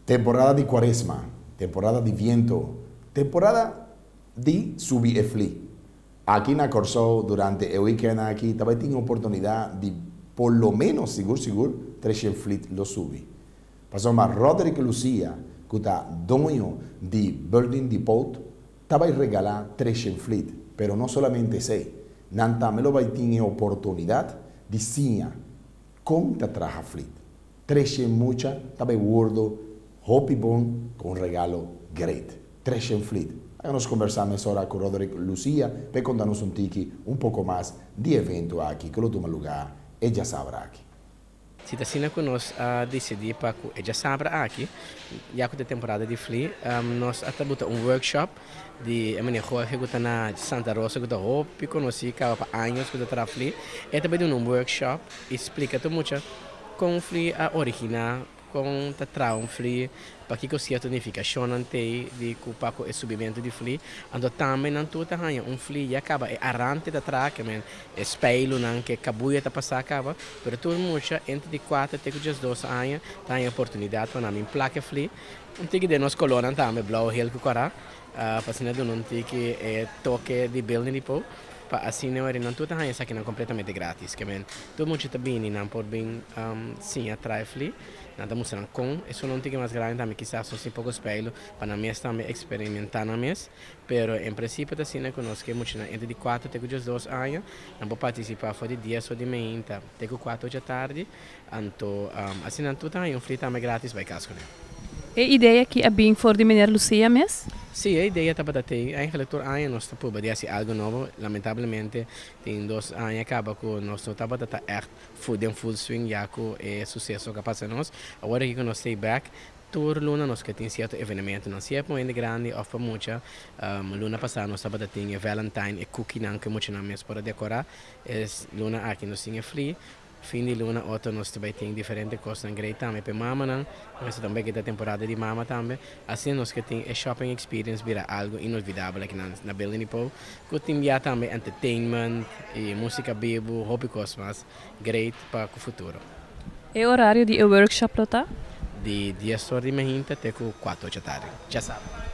Temporada di cuaresma, temporada di biento, temporada di subi e fli. Aki na Corsou, durante e weekend aki, tambe tin oportunidad di por lo menos, sigur sigur, 300 fli lo subi. Pasobra Roderick Lucia, cu ta doño di Building Depot, ta bay regala 300 fli, pero no solamente esey. Nan tambe lo bay tin oportunidad di siña con ta traha fli. 300 mucha ta bay wordo hopi bon cu un regalo great. 300 fli. Ey nos combersa ora cu Roderick Lucia pa conta nos un tiki un poco mas di evento aki cu lo tuma luga e diasabra aki. Si ta asina cu nos a dicidi pa diasabra aki, ya cu e temporada di fli, nos a bota un workshop di meneer Jorge cu ta na Santa Rosa, cu ta hopi conoci caba pa aña cu ta traha fli. E ta bay un workshop y splica tur mucha con fli a origina, con ta traha un fli, pakico cierto nificacion tin di pa e subimento di fli. Anto tambe nan tur ta haya un fli ya caba e arante ta traha, kiermen e speilu nan cu cabuya ta pasa caba, pero tur mucha entre di 4 te 12 aña ta haya oportunidad pa nan plak fli. Un tiki di nos color tambe, blauw, geel cu cora, pa asina un tiki e toque di Building Depot, pa asina nan tur ta haya esaki nan completamente gratis, kiermen tur mucha ta bini nan por bin siña traha fli. Nan ta mustra con e un tiki mas grandi tambe kisas un poco speilu pa nan mes tambe experimenta nan mes, pero en principio ta asina cu nos ke mucha entre di 4 te 12 aña nan por participa for di 10 or di mainta te 4 di atardi. Anto asina tur ta un fli tambe gratis bay cas cune. E idea aki a bin for di meneer Lucia mes? Si, e idea tabata tin. Eigenlijk tur aña nos ta purba di haci algo nobo. Lamentablemente, tin 2 aña caba cu nos no tabata ta echt full in full swing, ya cu e suceso cu a pasa nos. Awor cu nos ta back, tur luna nos ke tin cierto evento, no sea pa hende grandi of pa mucha. Luna pasa nos tabata tin Valentine e cookie nan cu mucha nan mes por decora. E luna aki nos tin fli. Fin di luna otro nos tambe tin diferente cos great tambe pa mama nan, nos tambe cu ta temporada di mama tambe. Asina nos ke tin e shopping experience bira algo inolvidabel aki na Building Depot. Cu tin ya tambe entertainment y musica bibo, hopi cos mas great pa e futuro. E horario di workshop lo ta? Di 10 or di mainta te 4 di atardi. Diasabra.